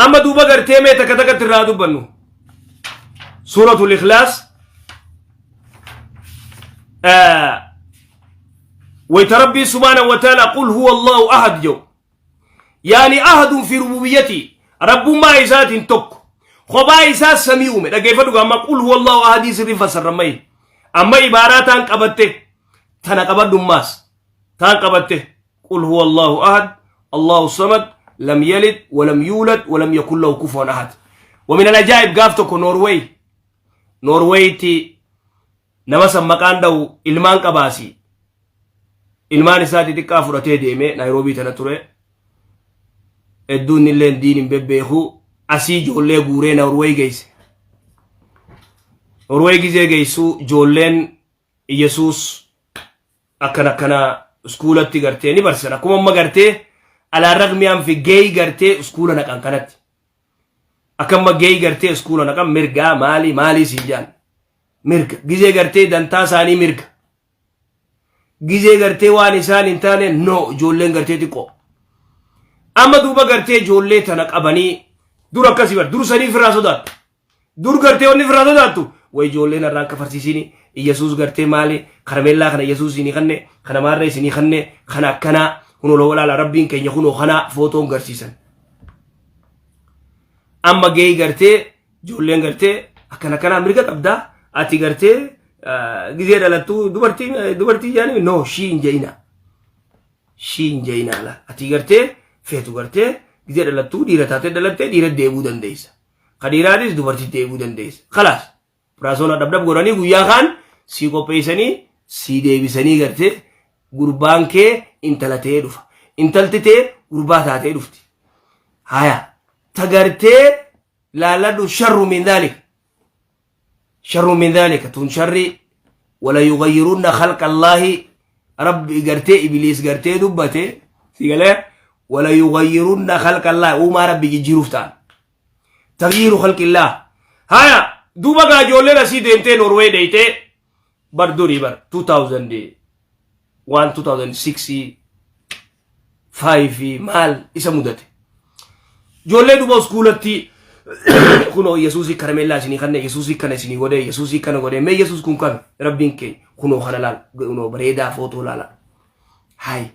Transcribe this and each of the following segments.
Amma duuba gartee mee takka takkatti irraa dubbannu. Suuratul Ikhlaas wayta Rabbii subhaanahu wa ta'ala qul huwa Allahu ahad jedhu. Yaani ahadun fi rububiyyati rabbummaa isaatiin tokko. Kophaa isaa samii uume. Dhaggeeffadhu amma qul huwa Allahu ahadii sirriin fassarrammayi. Amma ibaaraa taan qabatte tana qabadhummaas taan qabatte. Qul huwa Allahu ahad, Allahu samad, lam yalid walam yuulad walam yakun lahu kufuwan ahad. Wa min al-ajaa'ib gaaf tokko Noorweey Noorweeyitti nama san maqaan dha'u ilmaan qabaasi ilmaan isaa xixiqqaa fudhatee deeme Naayiroobii tana ture. Hedduun illee diin hin bebbeeku asii ijoollee guuree Noorweey geesse. Noorweey gizee geessu ijoolleen Yesuus akkana akkana iskuulatti gartee ni barsiisan akkuma amma gartee alaa raqmi anfi geey gartee iskuula naqan kanatti akka amma geey gartee iskuula naqan mirgaa maalii maalii siin jaan mirga gizee gartee dantaa isaanii mirga gizee gartee waan isaan hin taane no ijoolleen gartee xiqqoo amma duuba gartee ijoollee tana qabanii dur akkasii bar dur saniif irraa sodaattu Dur gartee wanni firraa sodaattu way ijoolleen irraan kafarsiisini Iyyasuus gartee maali karameellaa kana Iyyasuus isinii kanne kana maarree isinii kanne kana akkanaa kunoo walaala rabbiin keenya kunoo kanaa footoon garsiisan. Amma gahee gartee ijoolleen gartee akkana akkanaa mirga qabdaa ati gartee gizee dhalattuu dubartii dubartii jaanii no shii hin jedhina. Shii hin jedhina ala ati gartee feetu gartee gizee dhalattuu dhiira taatee dhalattee dhiira deebuu dandeessa. Ka dhiiraatis dubartitti deebi'uu dandeessa. Kalaas. Piraasoona dhabdhab godhanii guyyaa kaan sii qopheessanii sii deebisanii gartee gurbaan kee intala ta'ee dhufa. Intalti tee gurbaa taatee dhufti. Haya. Ta gartee laaladhu sharru min dhaalika. Sharru min dhaalika tun sharri wala yughayyirunna khalqa Allaahi rabbi gartee ibliis gartee dubbate si galee wala yughayyirunna khalqa Allaahi uumaa rabbi jijjiiruuf ta'an. Taghyiiru khalqillah. Haya duuba gaa ijoolleen asii deemtee Norway deeytee bar durii bar 2000 waan 2006 5 maal isa mudate. Ijoollee duuba iskuulatti kunoo Yesuusii karameellaa isinii kanne Yesuusii kana isinii godhee Yesuusii kana godhee mee Yesuus kun kami rabbiin keenya kunoo kana laal kunoo bareedaa footoo laala. Hayi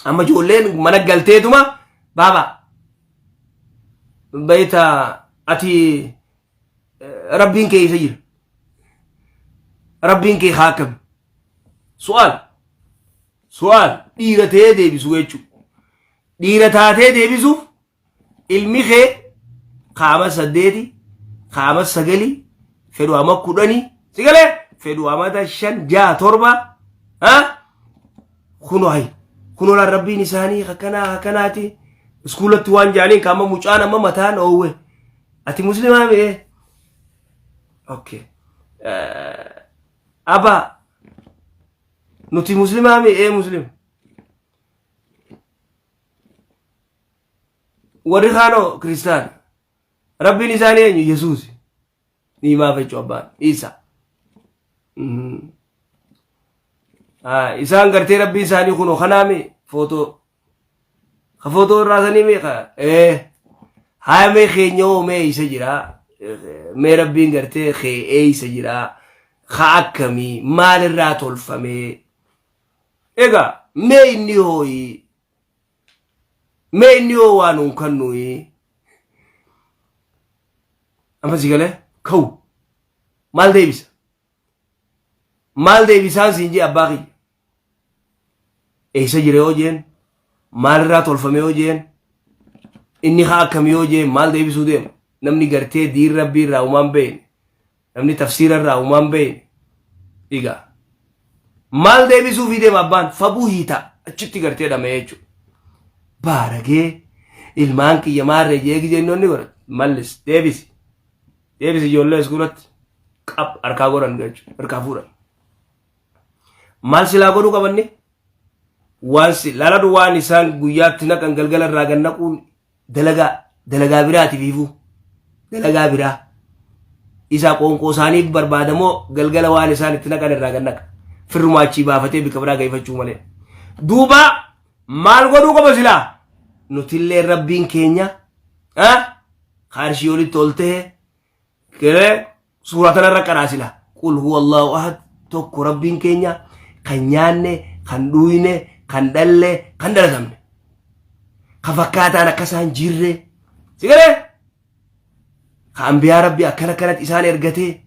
amma ijoolleen mana galteetuma baaba beeyta ati rabbiin kee isa jira rabbiin kee haa akkami su'aal Su'aal, dhiira ta'ee deebisu jechuudha. Dhiira taatee deebisuuf ilmi kee kaama saddeeti, kaama sagali, fedhu ama kudhanii, si galee fedhu amata shan, jaha, torba, ha? Kunoo hayi, kunoo laan rabbiin isaanii akkanaa akkanaati. Iskuulatti waan jaaniin kaama mucaan amma mataan oowwe. Ati muslimaa mi'ee? Okay. Abaa Nuti muslimaa mi ee muslim. Warri kaanoo kiristaana. Rabbiin isaanii eenyu Yesuus. Ni himaaf jechuu abbaan Isa. Isaan gartee rabbiin isaanii kunoo kanaa mi footoo. Ka footoo irraa sanii mi ka ee. Haa mee keenya hoo mee isa jira. Mee rabbiin gartee kee eessa jira. Ka akkamii maalirraa tolfamee. Egaa mee inni hooyi. Mee inni hoo waa nuun kennuyi. Amma si galee ka'u maal deebisa? Maal deebisaan siin jee abbaa kiyya? Eessa jira yoo jeen? Maalirraa tolfame yoo jeen? Inni haa akkamii yoo jeen maal deebisuu deema? Namni gartee diin rabbii irraa uumaan beekne, namni tafsiira irraa uumaan beekne, egaa maal deebisuufii deema abbaan fabuu hiita achitti gartee dhamee jechuudha. Baaragee ilmaan kiyya maarree jee gizee inni onni godhatu mallis deebisi. Deebisi ijoollee iskuulatti qab harkaa godhan jechuudha harkaa fuudhan. Maal silaa godhuu qabanne? Waan si laladhu waan isaan guyyaatti naqan galgala irraa gad naquun dalagaa dalagaa biraatiif ifuu dalagaa biraa isaa qoonqoo isaaniif barbaadamoo galgala waan isaan itti naqan irraa gad naqa firrumaa achii baafatee bika biraa geeffachuu malee. Duuba maal godhuu qaba silaa? Nutillee rabbiin keenya Ka arshii olitti ol ta'e garee suuraa tanarra qaraa sila. Qul huwa Allahu ahad tokko rabbiin keenya kan nyaanne, kan dhuuyne, kan dhalle, kan dhalatamne. Ka fakkaataan akka isaan jirre. Si galee? Ka ambiyaa rabbi akkana akkanatti isaan ergatee.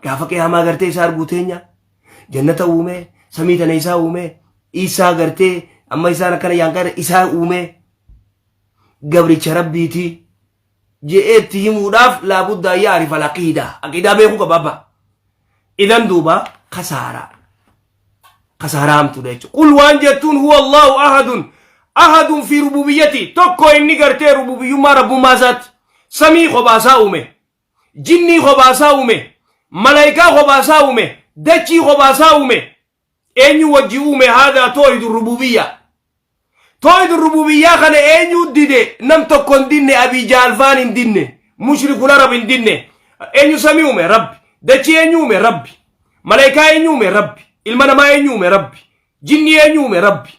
Gaafa qiyaamaa gartee isaa arguu teenya. Jannata uumee, samii tana isaa uumee, isaa gartee amma isaan akkana yaanqara isaa uumee gabricha rabbiiti je'eetti himuudhaaf laabuddaa yaarifa al-aqiidaa. Aqiidaa beekuu qaba abba. Idan duuba kasaaraa. Kasaaraa hamtuudha jechuudha. Qul waan jettuun huwa Allahu ahadun ahadun fi rububiyyati tokko inni gartee rububiyyummaa rabbummaa isaatti samii kophaasaa uume jinnii kophaasaa uume malaayikaa kophaasaa uume dachii kophaasaa uume eenyu wajji uume haadaa toohidu rububiyya toohidu rububiyyaa kana eenyu dide nam tokko hin dinne abii jaalfaan hin dinne mushrikul arab hin dinne eenyu samii uume rabbi dachii eenyu uume rabbi malaayikaa eenyu uume rabbi ilma namaa eenyu uume rabbi jinnii eenyu uume rabbi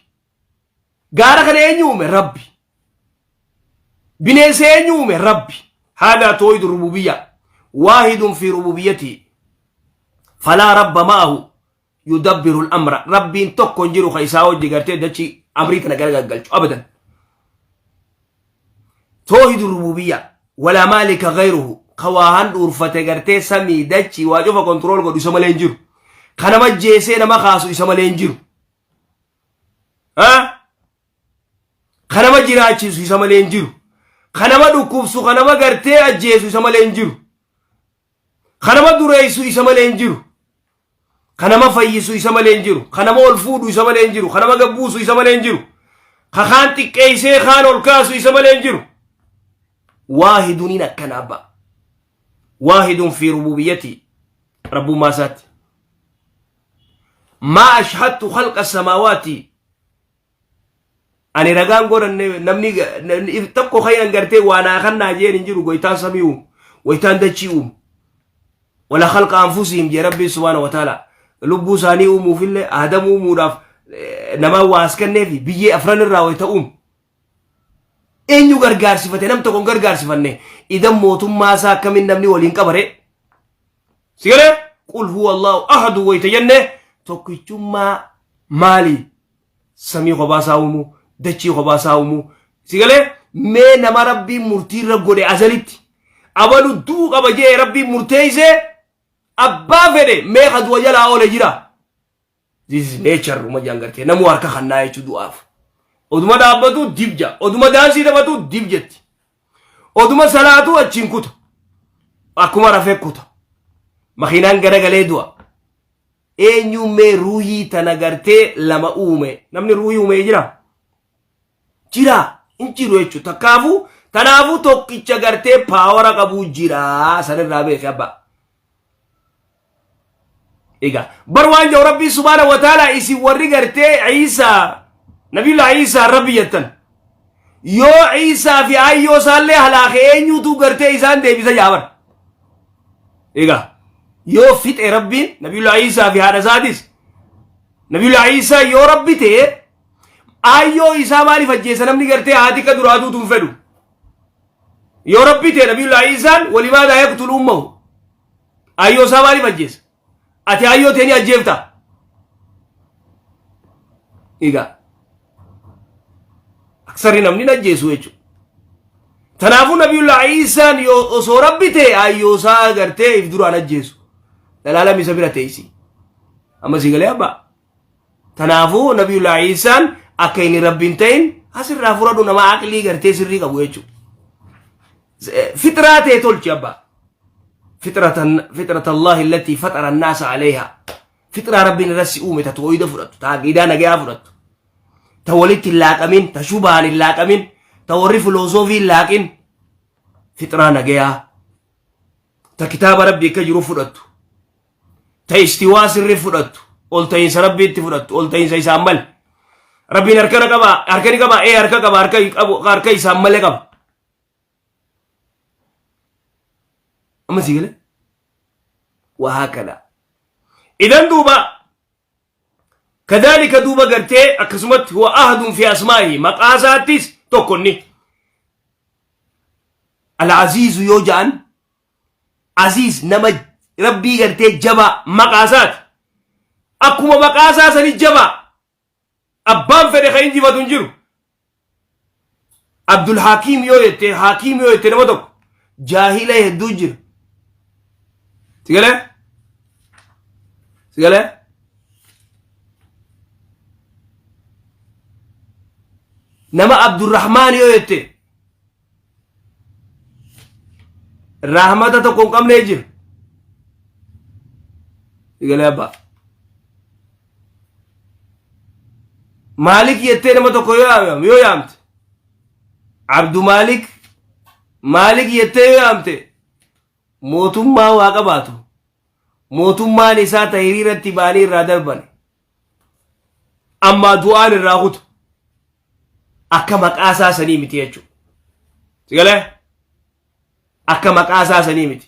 gaara kana eenyu uume rabbi bineensa eenyu uume rabbi haadaa toohidu rububiyya waahidun fi rububiyyatii falaa rabba ma'ahu yudabbiru al-amra rabbiin tokko hin jiru ka isaa hojii gartee dachii amrii tana gara gaggalchu abadan toohidu rububiyya walaa maalika gayruhu ka waa handhuurfate gartee samii dachii waa cufa control godhu isa malee hin jiru ka nama jeesee nama kaasu isa malee hin jiru ka nama jiraachisu isa malee hin jiru ka nama dhukkubsu ka nama gartee ajjeesu isa malee hin jiru ka nama dureessu isa malee hin jiru ka nama fayyisu isa malee hin jiru ka nama ol fuudhu isa malee hin jiru ka nama gabbuusu isa malee hin jiru ka kaan xiqqeessee kaan ol kaasu isa malee hin jiru waahiduniin akkana abbaa waahidun fi rububiyyati rabbummaa isaatti maa ashhadtu khalqa samaawaati ani ragaan godhanne namni tokko kayyan gartee waa naa kannaa jeen hin jiru goytaan samii uumu goytaan dachii uumu wala khalqa anfusihim jee rabbiin subhaana wa ta'ala lubbuu isaanii uumuufillee aadam uumuudhaaf namaa waa as kenneefi biyyee afran irraa wayta uumu eenyu gargaarsifate nam tokko hin gargaarsifanne idan mootummaa isaa akkamiin namni waliin qabare si galee qul huwa allahu ahadu wayta jenne tokkichummaa maali samii kophaa isaa uumuu dachii kophaa isaa uumuu si galee mee nama rabbiin murtii irra godhe azalitti abalu du'uu qaba jee rabbiin murteessee abbaa fedhe mee ka du'a jalaa oole jira this is nature uma jaan gartee namuu harka kannaa jechuu du'aaf oduma dhaabbatu dib ja oduma daansii taphatu dib jetti oduma salaatu achiin kuta akkuma rafee kuta makiinaan garagalee du'a eenyuun mee ruuhii tana gartee lama uume namni ruuhii uume jira jira hin jiru jechuudha takkaafuu tanaafuu tokkicha gartee paawara qabuu jira sanirraa beeki abbaa egaa bar waan jedhu rabbii subhaana wa ta'ala isin warri gartee Iisaa nabiyullah Iisaa rabbi jettan yoo Iisaa fi ayyoo isaallee halaake eenyuutu gartee isaan deebisa jaabar egaa yoo fixe rabbiin nabiyullah Iisaa fi haadha isaatis nabiyullah Iisaa yoo rabbi ta'e ayyoo isaa maaliif ajjeesa namni gartee haati ka duraa duutu hin fedhu yoo rabbi ta'e nabiyullah Iisaan walimaadhaa yaqtulu ummahu ayyoo isaa maaliif ajjeesa ati ayyoo ta'e ni ajjeefta egaa aksarri namni hin ajjeesu jechuudha tanaafuu nabiyullah Iisaan yoo osoo rabbi ta'e ayyoo isaa gartee if duraan ajjeesu dalaalam isa bira teessi amma si galee abbaa Tanaafuu Nabiyullaa Iisaan akka inni rabbi hin ta'in asirraa fudhadhu nama aqlii gartee sirrii qabu jechuudha. Fixraa ta'e tolchi abbaa. Fitrata Allahi allatii faxara annaasa alayha. Fixraa rabbiin irra si uume ta tooyida fudhattu, ta aqiidaa nagayaa fudhattu, ta walitti hin laaqamin, ta shubaan hin laaqamin, ta warri filosoofii hin laaqin. Fixraa nagayaa ta kitaaba rabbii akka jiru fudhattu. Ta istiwaa sirri fudhattu ol ta'iinsa rabbiitti fudhattu ol ta'iinsa isaan male rabbiin harka na qaba harka ni qaba ee harka qaba harka qabu harka isaan male qaba amma sii gale waa hakada idan duuba kadhalika duuba gartee akkasumatti huwa ahadun fi asmaa'ihi maqaa isaattis tokko inni Al-Aziizu yoo ja'an Aziiz nama Rabbii gartee jabaa maqaa isaati. Akkuma maqaa isaa sanii jabaa. Abbaan fedhe kan injifatu hin jiru. Abdul Hakiim yoo jette Hakiim yoo jette nama tokko jaahila hedduu jira. Sigalee? Sigalee? Nama Abdurrahmaan yoo jette rahmata tokko hin qabnee jira. Sigalee abbaa. Maalik jettee nama tokko yoo yaamte Abdu Maalik Maalik jettee yoo yaamte mootummaa waa qabaatu mootummaan isaa ta hiriiratti ba'anii irraa darban ammaa du'aan irraa kutu akka maqaa isaa sanii miti jechuudha. Sigalee akka maqaa isaa sanii miti.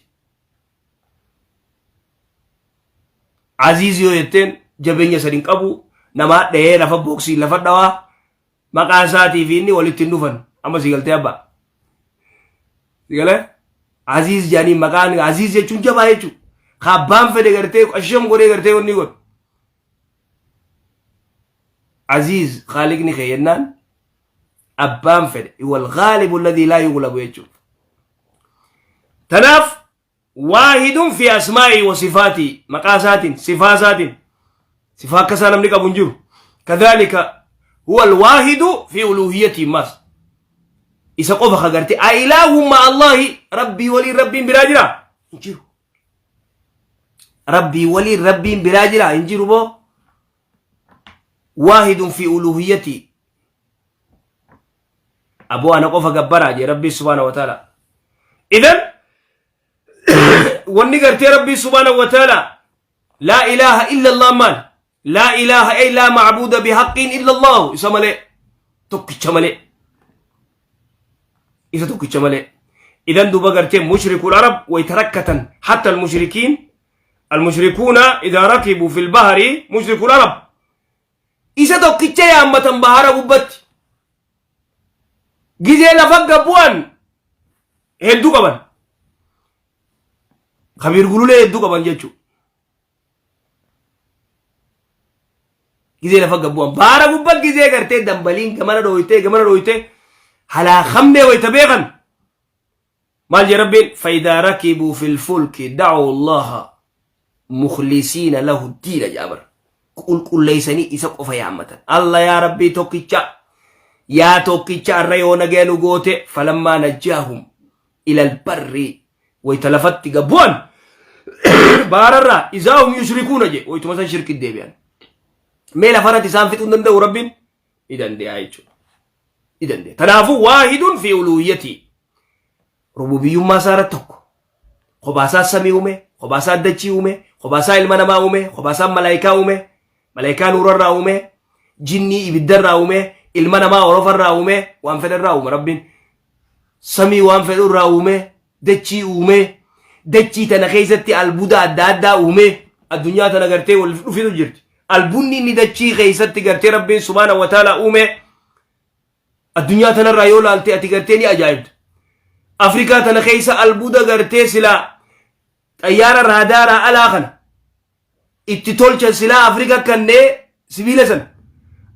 Aziiz yoo jetteen jabeenya sadi hin qabu namaa dhahee lafa booksii lafa dhawaa maqaa isaatii fi inni walitti hin dhufan amma si galtee abbaa. Si galee Aziiz jedhanii maqaan Aziiz jechuun jabaa jechuudha. Ka abbaan fedhe gartee qasham godhee gartee wanni godhu. Aziiz kaaliqni kee jennaan abbaan fedhe wal ghaalibu alladhii laa yughlabu jechuudha. Tanaaf Waahidun fi asmaa'ii wa sifaatii maqaa isaatiin sifaa isaatiin sifaa akka isaa namni qabu hin jiru. Kadhaalika huwa alwaahidu fi uluuhiyyatii maas isa qofa ka garte a ilaahun ma Allahi rabbii waliin rabbiin biraa jira hin jiru. Rabbii waliin rabbiin biraa jira hin jiru boo waahidun fi uluuhiyyatii aboo ana qofa gabbaraa jee rabbii subhaana wa ta'ala. Idan wanni gartee rabbii subhaanahu wa ta'ala laa ilaaha illa allah maal laa ilaaha ay laa macbuuda bihaqqiin illa allahu isa malee tokkicha malee isa tokkicha malee idan duuba gartee mushrikul arab waytarakkatan hatta almushrikiin almushrikuuna idaa rakibuu fi lbahri mushrikul arab isa tokkicha yaammatan bahara gubbatti gizee lafa gabbu'an hedduu qaban kabiir gululee hedduu qaban jechuudha. Gizee lafa gabbu'an baara gubbaa gizee gartee dambaliin gamana dhooytee gamana dhooytee halaakamnee wayita beekan maal jee rabbiin faayidaa rakibuu fil fulki da'u allaha mukhlisiina lahu diina jaabar qulqulleeysanii isa qofa yaammatan alla yaa rabbii tokkicha yaa tokkicha arra yoo nagaya nu goote falammaa najjaahum ilal barri wayta lafatti gabbu'an baararraa izaahum yushrikuuna je waytuma san shirki deebi'an mee lafarratti isaan fixuu hin danda'u rabbiin ni danda'a jechuudha ni danda'a tanaafuu waahidun fi uluhiyyatii Rububiyyummaa isaa irratti tokko. Kophaa isaa samii uume, kophaa isaa dachii uume, kophaa isaa ilma namaa uume, kophaa isaa malaayikaa uume, malaayikaa nuurarraa uume, jinnii ibiddarraa uume, ilma namaa orofarraa uume, waan fedherraa uume rabbiin. Samii waan fedhurraa uume, dachii uume, dachii tana keessatti albuuda adda addaa uume, addunyaa tana gartee wal dhufitu jirti. Albuunni inni dachii keessatti gartee rabbiin subhaana wa ta'ala uume Addunyaa tanarraa yoo laalte ati gartee ni ajaa'ibda. Afrikaa tana keessa albuuda gartee silaa xayyaara raadaaraa alaa kana itti tolchan silaa Afrikaa kannee sibiila sana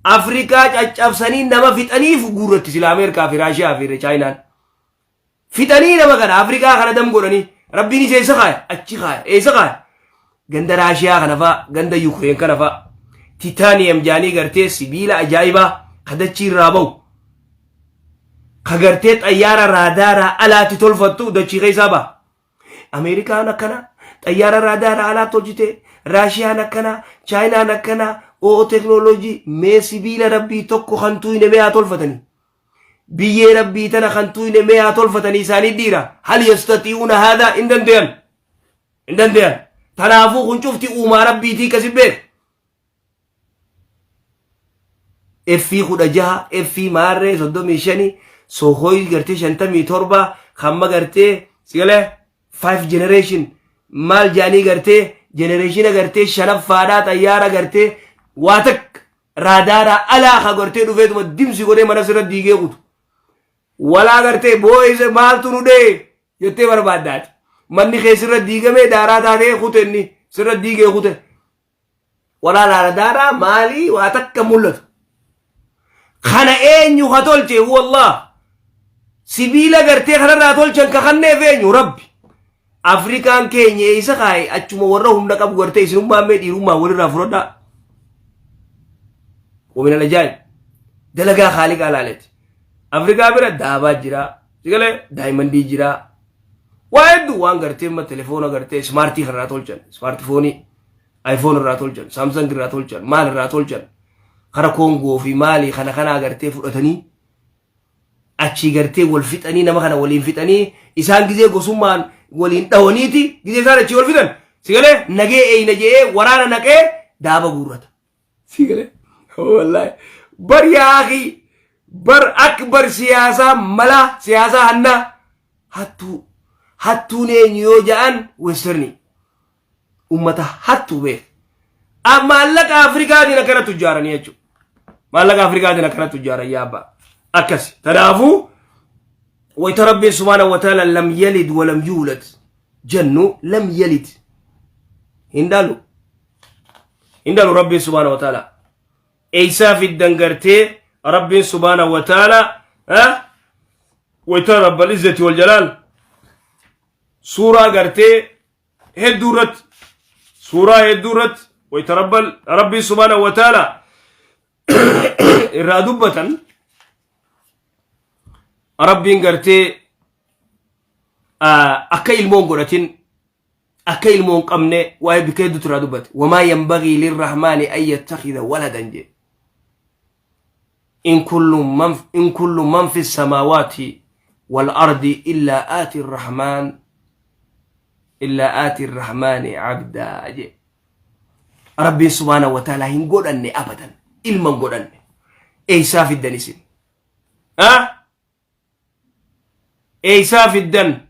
Afrikaa caccabsanii nama fixaniif guurratti silaa Ameerikaa fi Raashiyaa fi Chaayinaan. Fixanii nama kana Afrikaa kana dam godhanii rabbiin isa eessa kaaya achi kaaya eessa kaaya ganda Raashiyaa kana fa'a ganda Yukireen kana fa'a titaaniyam jaanii gartee sibiila ajaa'ibaa ka dachii irraa ba'u ka gartee xayyaara raadaaraa alaatti tolfattu dachii keessaa ba'a. Ameerikaan akkana xayyaara raadaaraa alaa tolchite Raashiyaan akkana Chaayinaan akkana oo teknooloojii mee sibiila rabbii tokko kan tuyne mee haa tolfatanii. Biyyee rabbii tana kan tuyne mee haa tolfatanii isaanii dhiira hal yastati'uuna haadaa hin dandeyan hin dandeyan tanaafuu kun cufti uumaa rabbiitii kasi beek Effii 16 effii maarree 35 sohooyi gartee 57 hamma gartee sigalee 5 generation maal jaanii gartee generationa gartee shanaffaadhaa xayyaara gartee waa takka raadaaraa alaa ka gartee dhufeetuma dimsi godhee mana sirra diigee kutu. Walaa gartee boo'ise maaltu nu dhee jettee barbaaddaati. Manni kee sirra diigamee daaraa taatee kute inni sirra diigee kute. Walaa laala daaraa maalii waa takka mul'atu. Kana eenyu ka tolche huwa Allah. Sibiila gartee kanarraa tolchan ka kanneef eenyu Rabbi. Afrikaan keenya eessa kaaye achuma warra humna qabu gartee isinummaan mee dhiirummaa walirraa fudhadhaa. Wamina ajaa'ib dalagaa haaliqaa laaleeti. Afrikaa bira daabaa jira, sigalee daayimandii jira. Waa hedduu waan gartee amma telefoona gartee smartii irraa tolchan, smartphonii, iPhone irraa tolchan, Samsung irraa tolchan, maal irraa tolchan. Kara Koongoo fi maalii kana kanaa gartee fudhatanii achii gartee wal fixanii nama kana waliin fixanii isaan gizee gosummaan waliin dhawaniiti gizee isaan achii wal fixan sigalee nagee eeyna je'ee waraana naqee daaba guurrata. Sigalee wallaahi bar yaaqii bar akbar siyaasaa malaa siyaasaa hannaa hattuu hattuun eenyu yoo ja'an westernii ummata hattuu beek. Maallaqa Afrikaatiin akkanatti ijjaaranii jechuudha. Maallaqa Afrikaatiin akkanatti ijjaaran yaa abbaa. Akkasi. Kanaafuu wayita Rabbiin subhaanahu wa ta'ala lam yalid wa lam yuulad jennu lam yalid hin dhalu. Hin dhalu Rabbiin subhaanahu wa ta'ala. Eeysaa fiddan gartee Rabbiin subhaanahu wa ta'ala wayita Rabbal izzati wal jalaal suuraa gartee hedduu irratti suuraa hedduu irratti wayita rabbal rabbii subhaanahu wa ta'ala irraa dubbatan rabbiin gartee akka ilmoon godhatin akka ilmoon qabne waa'ee bika hedduutu irraa dubbate wamaa yanbagii lirrahmaani an yattakhidha waladan jedhe in kullu man fi samaawaati wal ardi illaa aati irrahmaani abdaa jedhe. Rabbiin subhaanahu wa ta'ala hin godhanne abadan ilma hin godhanne eeysaa fiddan isin eeysaa fiddan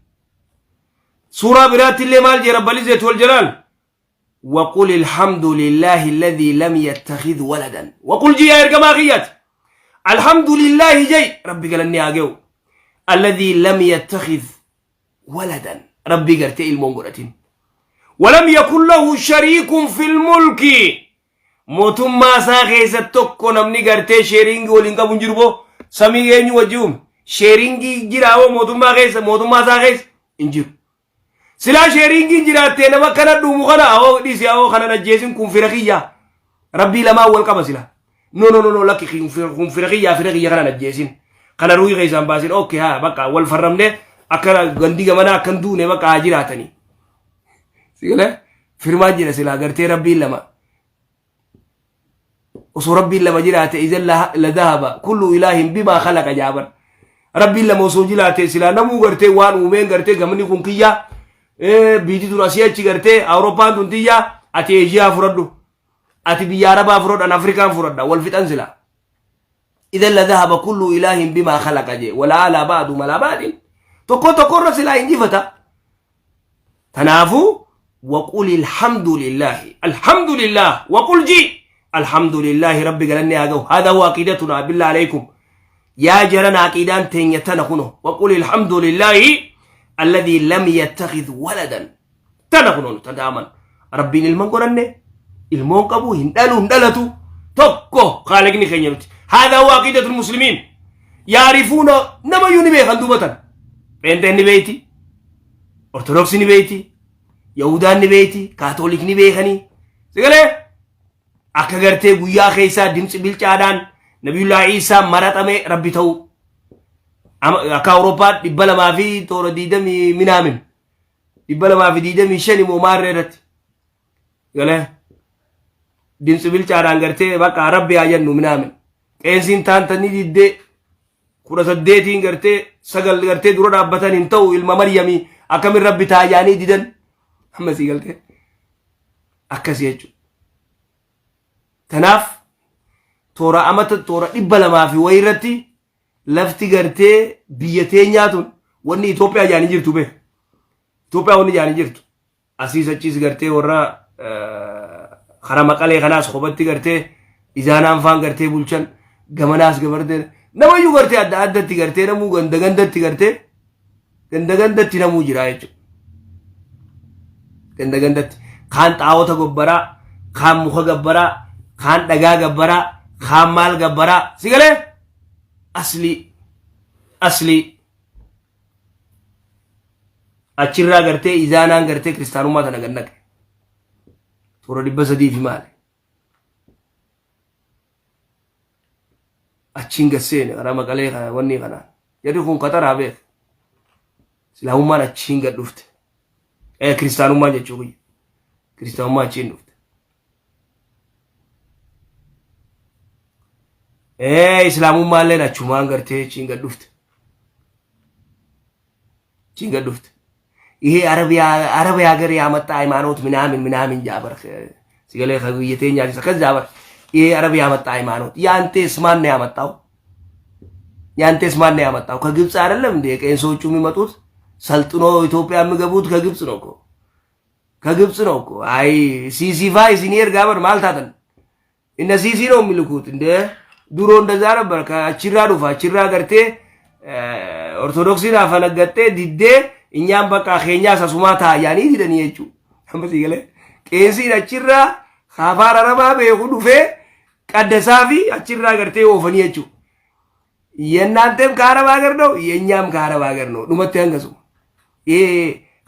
suuraa biraatti illee maal jee rabbal izzati wal jalaal وقل الحمد لله الذي لم يتخذ ولدا وقل جي يا إرقما خيات الحمد لله جي ربي قال أني أجو الذي لم يتخذ ولدا ربي قرتي المونغورتين ولم يكن له شريك في الملك mootummaa isaa keessatti tokko namni gartee sharingii waliin qabu hin jiru boo samii eenyu wajji uume sharingii jira hoo mootummaa keessa mootummaa isaa keessa hin jiru. Silaa sharingiin jiraattee nama akkana dhuumu kana awoo dhiisi awoo kana ajjeesin kun fira kiyyaa rabbii lamaan wal qaba sila. No, no, no, no, lakki kun fira kiyyaa fira kiyya kana ajjeesin kana ruuhii keessaan baasin okay haa bakka wal farramne akkana gandi gamanaa akkan duune bakka haa jiraatanii. Sigalee firmaa jira silaa gartee rabbiin lama. Osoo rabbiin lama jiraate idan la dhahaba kullu ilaahin bimaa khalaqa jaaban. Rabbiin lama osoo jiraate silaa namuu gartee waan uumeen gartee gamni kun kiyyaa biitii tun asii achi gartee Awurooppaan tun tiyyaa ati Eeshiyaa fudhadhu ati biyya Arabaa fudhadhu an Afrikaan fudhadha wal fixan silaa. Idan la dhahaba kullu ilaahin bimaa khalaqa jee wala alaa ba'du malaa ba'din tokko tokkorra silaa injifata. Kanaafuu وقل الحمد لله الحمد لله وقل جي الحمد لله ربي قال هذا هذا هو عقيدتنا بالله عليكم يا جرنا عقيدان تنيتنا خنو وقل الحمد لله الذي لم يتخذ ولدا تنخنو تداما ربي ilman godhanne ilmoon qabu hin dhalu hin dhalatu tokko khaalaqni keenya nuti هذا هو عقيدة المسلمين يعرفون nama iyyuu ni beekan duubatan pheenxeen ni beeyti ortodoksii ni beeyti yahudaan ni beeyti kaatoolik ni beekanii sigalee akka gartee guyyaa keessaa dimtsi bilchaadhaan nabiyullaa Iisaa maraxame rabbi ta'u akka Awurooppaa 207 minaamin 225 immoo maarree irratti galee dimtsi bilchaadhaan gartee bakka rabbi haa jennu minaamin qeensiin taantanii diddee 18n gartee sagal gartee dura dhaabbatan hin ta'u ilma Maryamii akkamin rabbi taayaanii didan amma sii galtee akkasii jechuudha. Kanaaf toora amata toora 200 fi wayii irratti lafti gartee biyya teenyaa tun wanni Itoophiyaa jaanii jirtu beek. Itoophiyaa wanni jaanii jirtu. Asiis achiis gartee warra karaa maqalee kanaas kophatti gartee izaanaan faan gartee bulchan gamanaas gabartee Namayyuu gartee adda addatti gartee namuu ganda gandatti gartee ganda gandatti namuu jira jechuudha. Ganda gandatti kaan xaawota gobbaraa, kaan muka gabbaraa, kaan dhagaa gabbaraa, kaan maal gabbaraa si galee aslii aslii achirraa gartee izaanaan gartee kiristaanummaa tana gad naqe. Toora 300 fi maali? Achiin gad seene karaa Maqalee kana wanni kanaan. Jarri kun kataraa beek. Islaamummaan achiin gad dhufte. Kiristaanummaan jechuu kiyya. Kiristaanummaan achiin dhufte. Islaamummaalleen achumaan gartee achiin gad dhufte. Achiin gad dhufte. ይሄ አረብ ሀገር ያመጣ ሃይማኖት ምናምን ምናምን ጃበር ሲገሌ ከብየቴኛ ከዛ በር ይሄ አረብ ያመጣ ሃይማኖት ያንቴስ ማን ነው ያመጣው? ያንቴስ ማን ነው ያመጣው? ከግብፅ አይደለም እንዴ ቄሶቹ የሚመጡት? ሰልጥኖ ኢትዮጵያ የሚገቡት ከግብፅ ነው እኮ፣ ከግብፅ ነው እኮ። አይ ሲሲፋይ ሲኒየር ጋበር ማልታተን እነ ሲሲ ነው የሚልኩት። እንደ ድሮ እንደዛ ነበር። ከአቺራ ዱፋ አቺራ ገርቴ ኦርቶዶክሲን አፈነገጤ ዲዴ እኛም በቃ ኬኛ ሰሱማ ታያኒ ዲደኒ jechu amma si galee qeesiin achirraa afaan arabaa beeku dhufee qaddasaa fi achirraa gartee oofanii jechu የእናንተም ከአረብ ሀገር ነው፣ የእኛም ከአረብ ሀገር ነው። dhumatti hangasu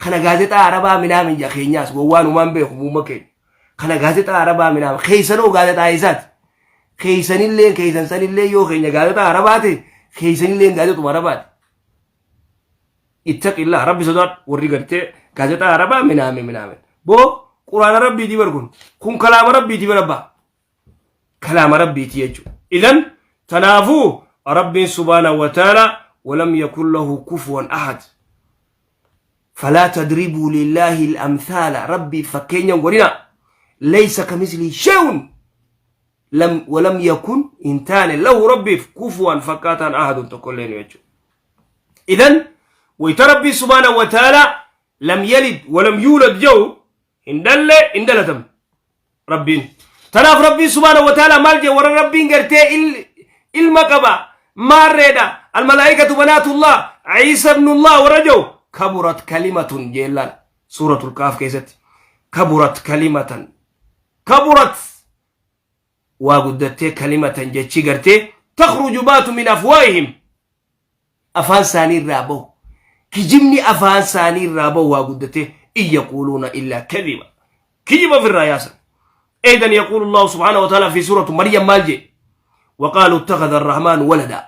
kana gaazexaa arabaa ምናምን ja keenyaas gowwaan beeku muumma keenya kana gaazexaa arabaa ምናምን keeysanoo gaazexaa isaati keeysanillee keeysan sanillee yoo keenya gaazexaa arabaa ta'e keeysanillee gaazexuma arabaati. Ittaqillah, rabbi sodaadhu. Warri gartee gaazexaa arabaa ምናምን ምናምን boo quraana rabbiiti bar kun kun kalaama rabbiiti bar abbaa kalaama rabbiiti jechuudha. Idan tanaafuu rabbiin subhaanahu wa ta'ala walam yakun lahu kufuwan ahad. فلا تضربوا لله الأمثال ربي فكينيا ورنا ليس كمثله شيء لم ولم يكن إنتان له ربي كفوا فكاتا أحد تقول يجو. إذن ويتربي سبحانه وتعالى لم يلد ولم يولد جو إن دل إن دلتم ربي تناف ربي سبحانه وتعالى مالجي ورا ربي قرتي المقبة ما ريدا الملائكة بنات الله عيسى ابن الله ورجو كبرت كلمة جلال سورة الكهف كيست كبرت كلمة كبرت وقدت كلمة جتشي قرتي تخرج بات من أفواههم afaan isaanii irraa bahu kijibni afaan isaanii irraa bahu waa guddate in yaquuluuna illaa kadiba kijiba ofirraa yaasan. أيضا يقول الله سبحانه وتعالى في سورة مريم مالجي وقالوا اتخذ الرحمن ولدا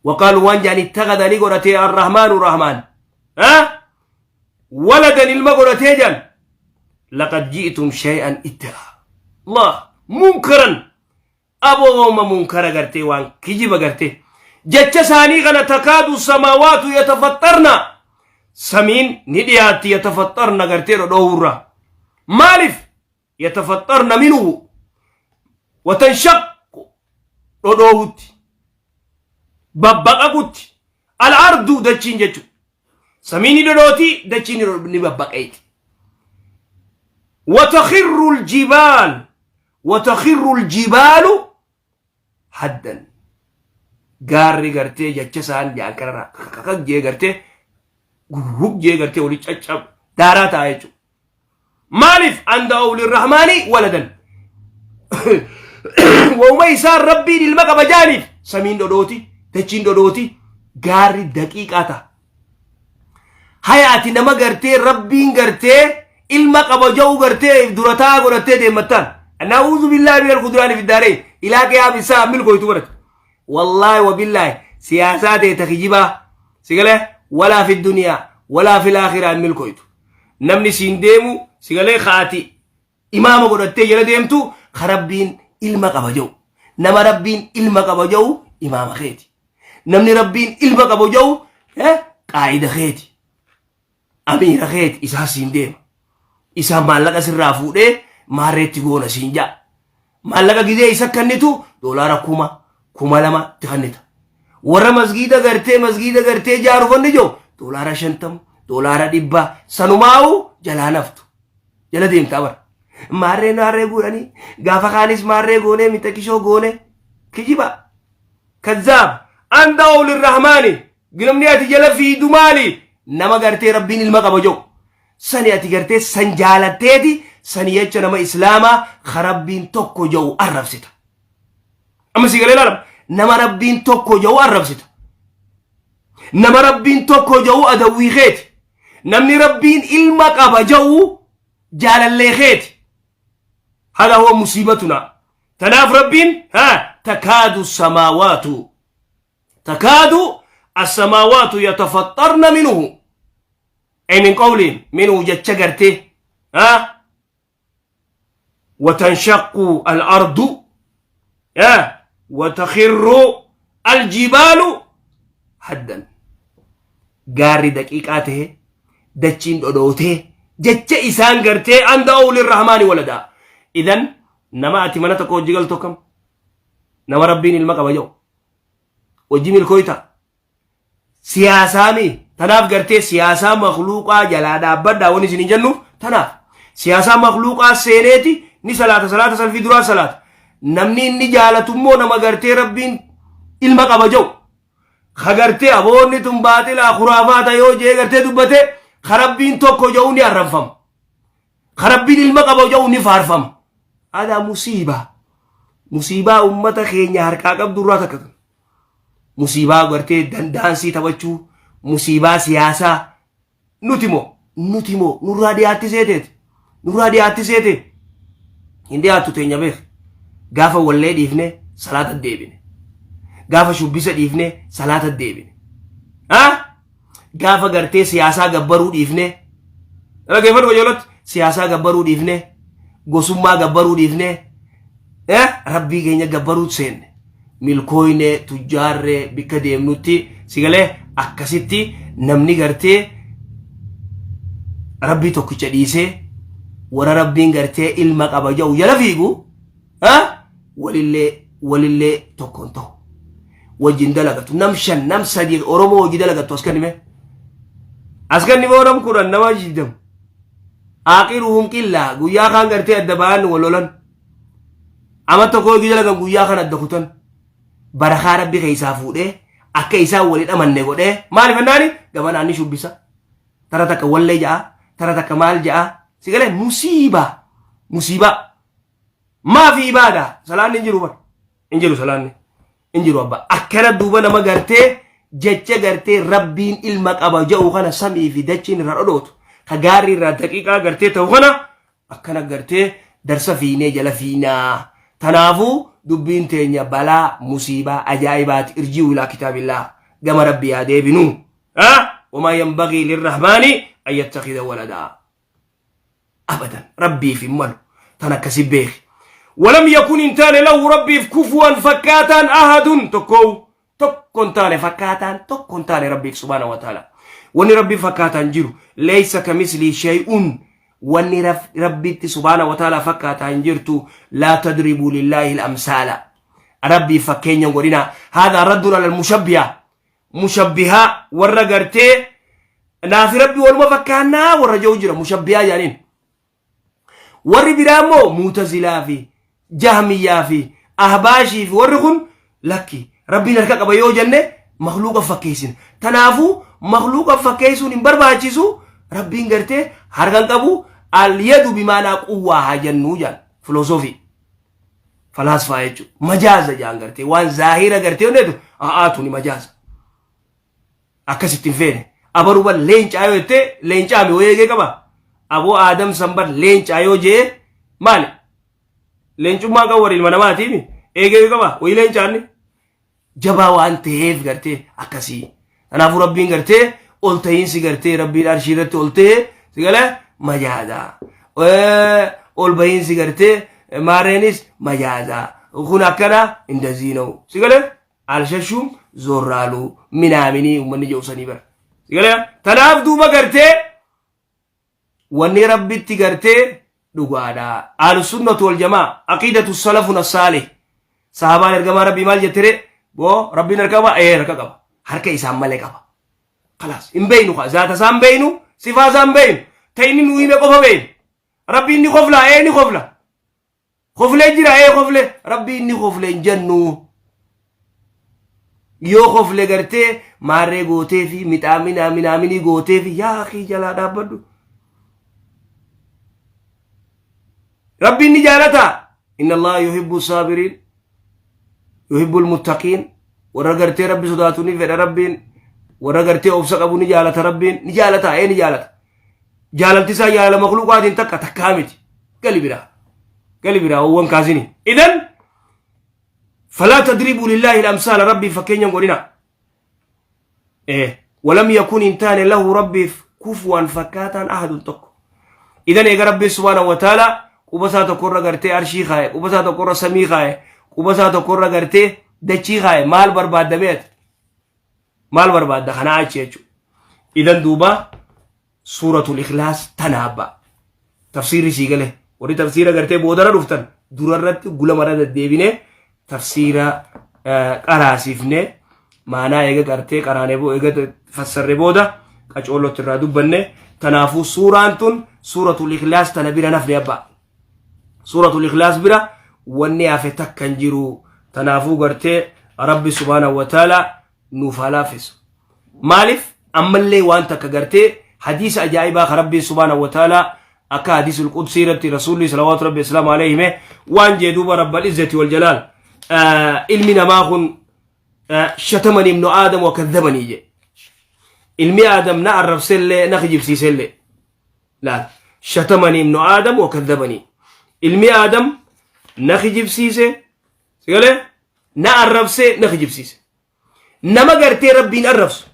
وقالوا وانجان اتخذ نقرتي الرحمن الرحمن ها ولدا المقرتي جن لقد جئتم شيئا إدا الله منكرا أبو ما منكر قرتي وان كجب قرتي jecha isaanii kana تكاد السماوات يتفطرن samiin ni dhiyaatti يتفطرن gartee dhodhowurra maaliif يتفطرن منه وتنشق dhodhowutti babbaqaqutti الأرض dachiin jechu samiin ni dhodhooti dachiin ni babbaqeeti وتخر الجبال وتخر الجبال هدا gaarri gartee jecha isaan jaan kanarraa kakak jee gartee gugug jee gartee olii caccab daaraa ta'a jechuudha. Maaliif أن دعوا للرحمن ولدا wauma isaan rabbiin ilma qaba jaaniif samiin dhodhooti dachiin dhodhooti gaarri daqiiqaa ta'a. Hayaati nama gartee rabbiin gartee ilma qaba ja'u gartee durataa godhattee deemmattaan. نعوذ بالله من الخذلان في الدارين إلى قيام الساعة ملكو يتبرت والله وبالله سياسات تخجبا سيقله ولا في الدنيا ولا في الآخرة ملكو يتو نمني سين ديمو سيقله خاتي إمام godhattee jala deemtu ka rabbiin ilma qaba jiru nama rabbiin ilma qaba jiru imaama keeti namni rabbiin ilma qaba jiru qaayida keeti amiira keeti isaa siin deema isaa maallaqa sirraa fuudhee maarreetti goona siin jaa maallaqa gizee isa kennitu doolaara 1000 2000 itti kennita warra masgiida gartee jaarufanni jiru doolaara 50 doolaara 100 sanumaa'u jalaa naftu jala deemtaa bara maarree naarree godhanii gaafa kaanis maarree goonee mixakishoo goone kijiba. Kazzaab an da'u lirrahmaani, namni ati jala fiidu maali? Nama gartee Rabbiin ilma qaba jedhu sani ati gartee san jaalatteeti sani jecha nama Islaamaa ka Rabbiin tokko jedhu arrabsita. Amma si galee ilaalama. Nama Rabbiin tokko jedhu arrabsita. Nama Rabbiin tokko jedhu adawwii keeti. Namni Rabbiin ilma qaba jedhu jaalallee keeti. Hada huwa musiibatuna. Tanaaf Rabbiin ha takaadu samaawaatu takaadu as-samaawaatu yatafaxxarna minhu, ay min qawliin minhu, jecha gartee ha watanshaqu al-ardu ha watakhirru al-jibaalu haddan, gaarri daqiiqaa tahe, dachiin dhodhootee jecha isaan gartee an da'uu lirrahmaani waladaa. Idan nama ati mana tokko hojii galtu akkam nama Rabbiin ilma qaba jedhu hojii milkooyta siyaasaami. Tanaaf gartee siyaasaa makluuqaa jalaa dhaabbadhaa wani isin hin jennuuf. Tanaaf siyaasaa makluuqaa seeneeti ni salaata, salaata salfii duraa salaata. Namni inni jaalatummoo nama gartee Rabbiin ilma qaba jedhu, ka gartee aboonni tun baaxilaa khuraafaata yoo jee gartee dubbate, ka Rabbiin tokko jedhu ni arrabfama, ka Rabbiin ilma qaba jedhu ni faarfama. Adaa musiibaa, musiibaa ummata keenya harkaa qabdu irraa takka tun. Musiibaa gartee dandaansii taphachuu, musiibaa siyaasaa nuti moo nurraa dhiyaatti seeteeti, nurraa dhiyaatti seete. Hin dhiyaattu teenya beek. Gaafa wallee dhiifne salaata deebine, gaafa shubbisa dhiifne salaata deebine, ha gaafa gartee siyaasaa gabbaruu dhiifne, dhaggeeffadhu qajeelatti, siyaasaa gabbaruu dhiifne, gosummaa gabbaruu dhiifne, Rabbii keenya gabbaruu seenne, milkooyne, tujjaarre bikka deemnutti sigalee. Akkasitti namni gartee Rabbii tokkicha dhiisee warra Rabbiin gartee ilma qaba jedhu jala fiigu walillee tokkoon ta'u wajjin dalagatu. Nam shan, nam sadi Oromoo hojii dalagattu as kennime, as kennime, nam 10, nama 20, aaqiruhum qillaa. Guyyaa kaan gartee adda ba'an, wal lolan. Ama tokko hojii dalagan, guyyaa kan adda kutan. Barakaa Rabbi keessaa fuudhee akka isaan walii dhamanne godhee. Maaliif jennaani gamanaan ni shubbisa, tara takka wallee ja'a, tara takka maal ja'a. Si galee? Musiibaa, musiibaa. Maafi ibaadaa salaanni hin jiru bar, hin jiru, salaanni hin jiru abba. Akkana duuba nama gartee jecha gartee Rabbiin ilma qaba jedhu kana samii fi dachiin irraa dhodhootu, ka gaarri irraa daqiiqaa gartee ta'u kana akkana gartee darsa fiinee jala fiinaa. Tanaafuu dubbiin teenya balaa musiibaa ajaa'ibaati. Irji'u ilaa kitaabillah, gama Rabbi yaa deebinu. Wamaa yanbagii lirrahmaani an yattakhidha waladaa abadan, Rabbiif hin malu. Tan akkasi beeki. Walam yakun, hin taane, lahu, Rabbiif, kufuwan, fakkaataan, ahadun, tokkoo tokko hin taane, fakkaataan tokko hin taane Rabbiif subhaana wa ta'ala. Wanni Rabbiif fakkaataan jiru, laysa kamislii shay'un, wanni Rabbitti subhaana wa ta'ala fakkaataa hin jirtu. Laa tadribuu lillaahi al-amsaala, Rabbiif fakkeenya hin godhinaa. Haadhaa raddun alal mushabbiha, mushabbihaa warra gartee naafi Rabbi waluma fakkaannaa warra jiru jira, mushabbihaa jedhaniin. Warri biraa immoo Muutazilaa fi Jahmiyyaa fi Ahbaashii fi warri kun lakki, Rabbiin harka qaba yoo jenne makluuqa fakkeessina. Tanaafuu makluuqa fakkeessuun hin barbaachisu. Rabbiin gartee harka hin qabu, al-yadu bimaanaa quwwaa haa jennuu jedhan. Filosoofii falaasfaa jechuudha. Majaaza jedhan gartee waan zaahira gartee onneetu a'aa tuni majaaza. Akkasitti hin feene. Abaruu bar leencaa yoo jettee, leencaa mi wayii eegee qaba. Aboo Aadam san bar leencaa yoo jee maali? Leencummaa qabu warri ilma namaatiimi eegee qaba wayii leencaanni. Jabaa waan ta'eef gartee akkasii. Kanaafuu Rabbiin gartee ol ta'iinsi gartee Rabbiin arshii irratti ol ta'e si galee majaaza. Ol bahiinsi gartee maarreenis majaaza. Kun akkana indazii na'u. Si galee alshashuum zorraaluu minaaminii uummanni jedhu sanii bara. Si galee tanaaf duuba gartee wanni Rabbitti gartee dhugaadha. Ahlusunnatu wal jamaa, aqiidatu salafuna saalih. Sahabaan ergamaa Rabbii maal jettere? Boo Rabbiin harka qaba? Ee, harka qaba. Harka isaan malee qaba. Kalaas hin beeynu kaa, zaata isaan beeynu, sifaa isaan beeynu. Ta inni nuu hime qofa beeynu. Rabbiin ni kofla? Ee, ni kofla. Koflee jira? Ee, koflee. Rabbiin ni kofle hin jennu. Yoo kofle gartee maarree gootee fi mixaaminaa minaaminii gootee fi yaa akii jalaa dhaabbadhu. Rabbiin ni jaalata. Inna Allaha yuhibbu saabiriin. Yuhibbu almuttaqiin. Warra gartee Rabbi sodaatu ni fedha Rabbiin. Warra gartee obsa qabu ni jaalata Rabbiin. Ni jaalata ee ni jaalata. Jaalalti isaa jaalala makluuqaatiin takka takkaa miti. Gali biraa. Gali biraa owwan kaasini. Idan falaa tadribuu lillaahi al-amsaala Rabbiif fakkeenya hin godhina. Ee walam yakun hin taane lahu Rabbiif kufuwan fakkaataan ahadun tokko. Idan eega Rabbiin subhaanahu wa ta'ala quba isaa tokkorra gartee arshii kaaye, quba isaa tokkorra samii kaaye, quba isaa tokkorra gartee dachii kaaye maal barbaaddamee ati? Maal barbaadda kanaa achi jechuudha. Idan duuba suuratul ikhlaas tana abbaa. Tafsiirri sii gale. Warri tafsiira gartee boodara dhuftan durarratti gula mara deddeebinee tafsiira qaraasifne maanaa eega gartee qaraanee eega fassarre booda qacoolotti irraa dubbanne tanaafuu suuraan tun suuratul ikhlaas tana bira nafne abbaa. Suuratul ikhlaas bira wanni hafe takka hin jiru. Tanaafuu gartee Rabbi subhaanahu wa ta'ala nuuf haa laaffisu. Maaliif ammallee waan takka gartee hadiisa ajaa'ibaa ka Rabbiin subhaanahu wa ta'ala akka hadiisul qudsii irratti rasuulli salawaatu rabbi islaamu alayhi hime waan jee duuba rabbal izzati wal jalaal ilmi namaa kun shatamani ibnu aadam wa kazzabanii jee ilmi aadam na arrabsellee na kijibsiisellee laal shatamani ibnu aadam wa kazzabanii ilmi aadam na kijibsiise sigalee na arrabsee na kijibsiise Nama gartee rabbiin arrabsu.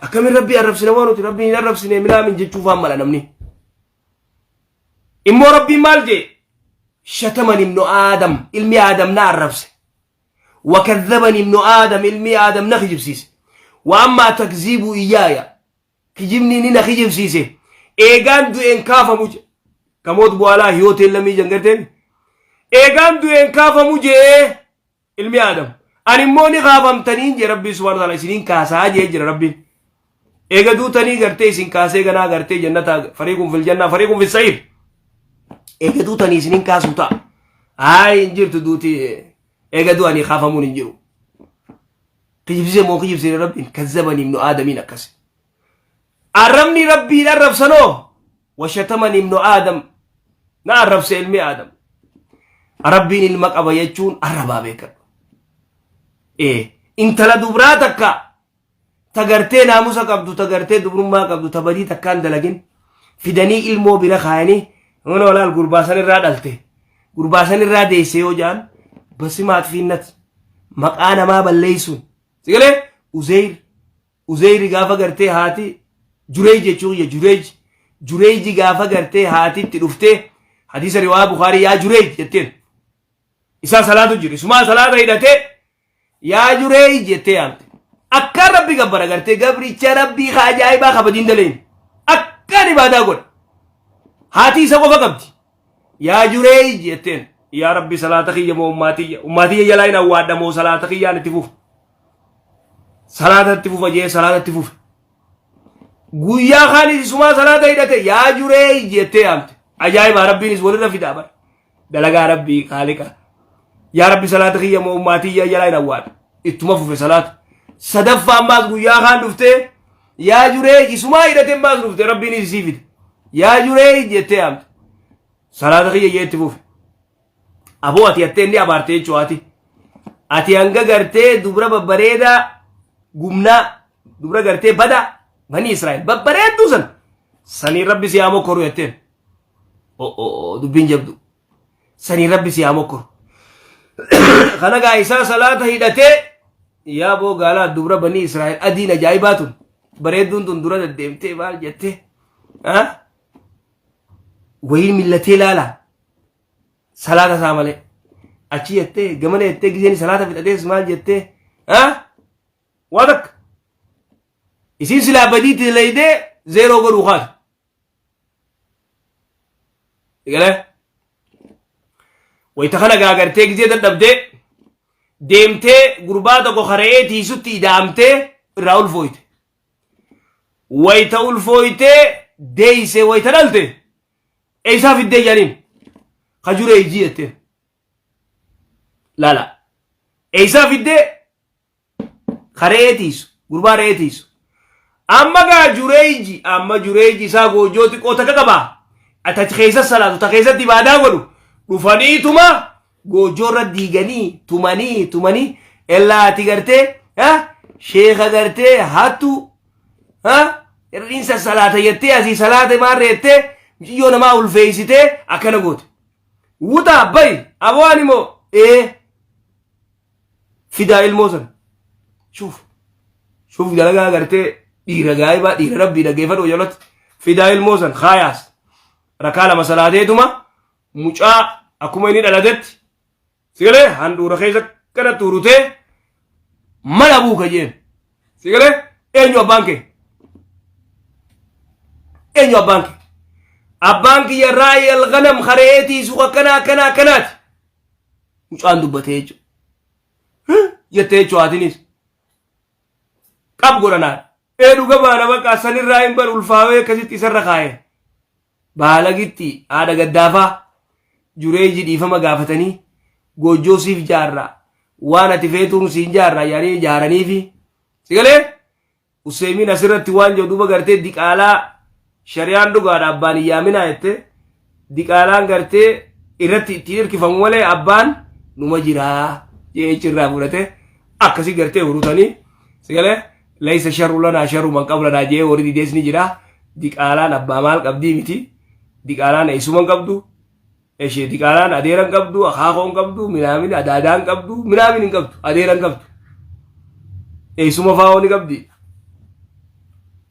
Akkamiin rabbii arrabsine waan nuti rabbiin hin arrabsine minaamin jechuu faan mala namni. Immoo rabbiin maal jee? Shataman ibnu Aadam ilmi Aadam na arrabse. Wakadhaban ibnu Aadam ilmi Aadam na kijibsiise. Wa ammaa takziibuu iyyaaya. Kijibni inni na kijibsiise. Eegaan du'een kaafamu je. Kamoot bu'aalaa hiyooteen lamii jangarteen. Eegaan du'een kaafamu jee. Ilmi Aadam. Ani immoo ni kaafamtaniin jee Rabbiin subhaanahu wa ta'aala isiniin kaasaa jee jira Rabbiin. Eega duutanii gartee isin kaasee ganaa gartee jannata fariiqun fil jannaa fariiqun fil sa'iir. Eega duutanii isiniin kaasuu ta'a. Haay hin jirtu duuti eega du'anii kaafamuun hin jiru. Kijibsiise moo kijibsiise Rabbiin kazzabanii ibnu Aadamiin akkasi. Arrabni Rabbiin arrabsanoo washatamani ibnu Aadam na arrabse ilmi Aadam. Rabbiin ilma qaba jechuun arrabaa beekadhu. Ee intala dubraa takka tagartee naamusa qabdu tagartee dubrummaa qabdu ta badii takkaan dalagin fidanii ilmoo bira kaayanii mana walaal gurbaa san irraa dhalte gurbaa san irraa deesse yoo ja'an basimaat fiinnat maqaa namaa balleessuun sigalee Uzeyr Uzeyri gaafa gartee haati Jureey jechuu kiyya Jureej Jureeji gaafa gartee haati itti dhuftee hadiisa riwaayaa Bukaarii yaa Jureej jetteen isaa salaatu jiru isumaa salaata hidhatee yaa Jureej jettee yaamte akkaan rabbi gabbara gartee gabricha rabbii ka ajaa'ibaa ka badiin daleen akkaan ibaadaa godha haati isa qofa qabdi yaa Jureej jetteen yaa rabbi salaata kiyya moo ummaatiyya ummaatiyya jalaa hin awwaadha moo salaata kiyyaan itti fufa Salaata itti fufa jee salaata itti fufe. Guyyaa kaanis isumaa salaata hidhate yaa juree jettee yaamte. Ajaa'ibaa rabbiinis walirra fidaa bara. Dalagaa rabbii kaaliqa. Yaa rabbi salaata kiyya moo ummaatiyya jalaa hin awwaadha. Ittuma fufe salaata. Sadaffaa ammaas guyyaa kaan dhuftee yaa juree isumaa hidhate ammaas dhufte rabbiinis isii fide. Yaa juree jettee yaamte. Salaata kiyya jee itti fufe. Aboo ati attee inni abaarte jechuu ati. Ati hanga gartee dubra babbareedaa gumnaa dubra gartee badaa bani Israa'el babbareedduu san saniin rabbi si haa mokkoru jetteen. Dubbiin jabdu. Saniin rabbi si haa mokkoru. Kana gaa isaa salaata hidhatee yaa boo gaalaa dubra bani Israa'el adiin ajaa'ibaa tun bareedduun tun dura deddeemtee maal jettee wayii millatee laalaa. Salaata isaa malee. Achi jettee gamana jettee giseen salaata fixatees maal jettee waa takka. Isiin silaa badiitti dalaydee zeeroo godhuu kaatu. Egalee wayita kana gaagartee gisee dadhabdee deemtee gurbaa tokko kara'ee tiisutti ida'amtee irraa ulfooyte. Wayita ulfooytee deeysee wayita dhalte Eessaa fiddee jedhaniin? Ka jureeyjii jetteen. Laala. Eessaa fiddee? Ka re'ee tiisu. Gurbaa re'ee tiisu. Amma gaa Jureeyji amma Jureeyji isaa goojjoo xiqqoo takka qaba. Ati achi keessa salaatu ta keessatti ibaadaa godhu dhufaniituma goojjoo irra diiganii tumanii tumanii ellaa ati gartee sheeka gartee hattu hir'iinsa salaata jettee asii salaata maarree jettee muciyyoo namaa ulfeessitee akkana goote. Wutaa bayi aboo ani moo ee fidaa ilmoo sana shuuf shuuf dalagaa gartee dhiira gaa'ibaa dhiira rabbii dhaggeeffadhu jalatti fidaa ilmoo san kaayaas rakaa lama salaateetuma mucaa akkuma inni dhalatetti sigalee handhuura keessa kana tuurutee mana buuka jeen sigalee eenyu abbaan kee eenyu abbaan kee abbaan kiyya raayii alganam kareetii suqa akkana akkana akkanaati mucaan dubbatee jechuudha. Jettee jechuudha haatinis. Qab godhanaa. Ee dhuga baana bakka sanirraa hin bar ulfaawee akkasitti isarra kaa'e. Baalagitti haadha gaddaafaa jureeji dhiifama gaafatanii goojjoo siif jaarraa waan ati feetuun siin jaarraa yaanii jaaraniifi. Sigalee Useymiin asirratti waan jedhu duuba gartee diqaalaa shari'aan dhugaadha abbaan hin yaaminaa jette diqaalaan gartee irratti ittiin hirkifamu malee abbaan numa jiraa jee irraa fudhate akkasii gartee hurutanii sigalee laysa sharru lanaa sharru man qablanaa jee warri didees ni jira diqaalaan abbaa maal qabdii miti diqaalaan eessuma hin qabdu Eshee diqaalaan adeera hin qabdu, akaakoo hin qabdu, minaamin adaadaa hin qabdu, minaamin hin qabdu, adeera hin qabdu. Eessuma faa'oo ni qabdi.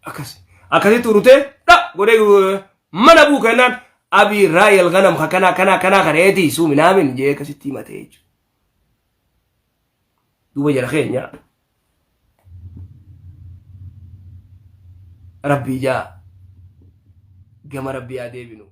Akkas. Akkasitti urutee dha godhee mana buu kennaan abii raayal ganam kana kana kana kana eetii suu minaamin jee akkasitti himatee jechuudha. Duuba jara keenya rabbii jaa gama rabbii haa deebinu.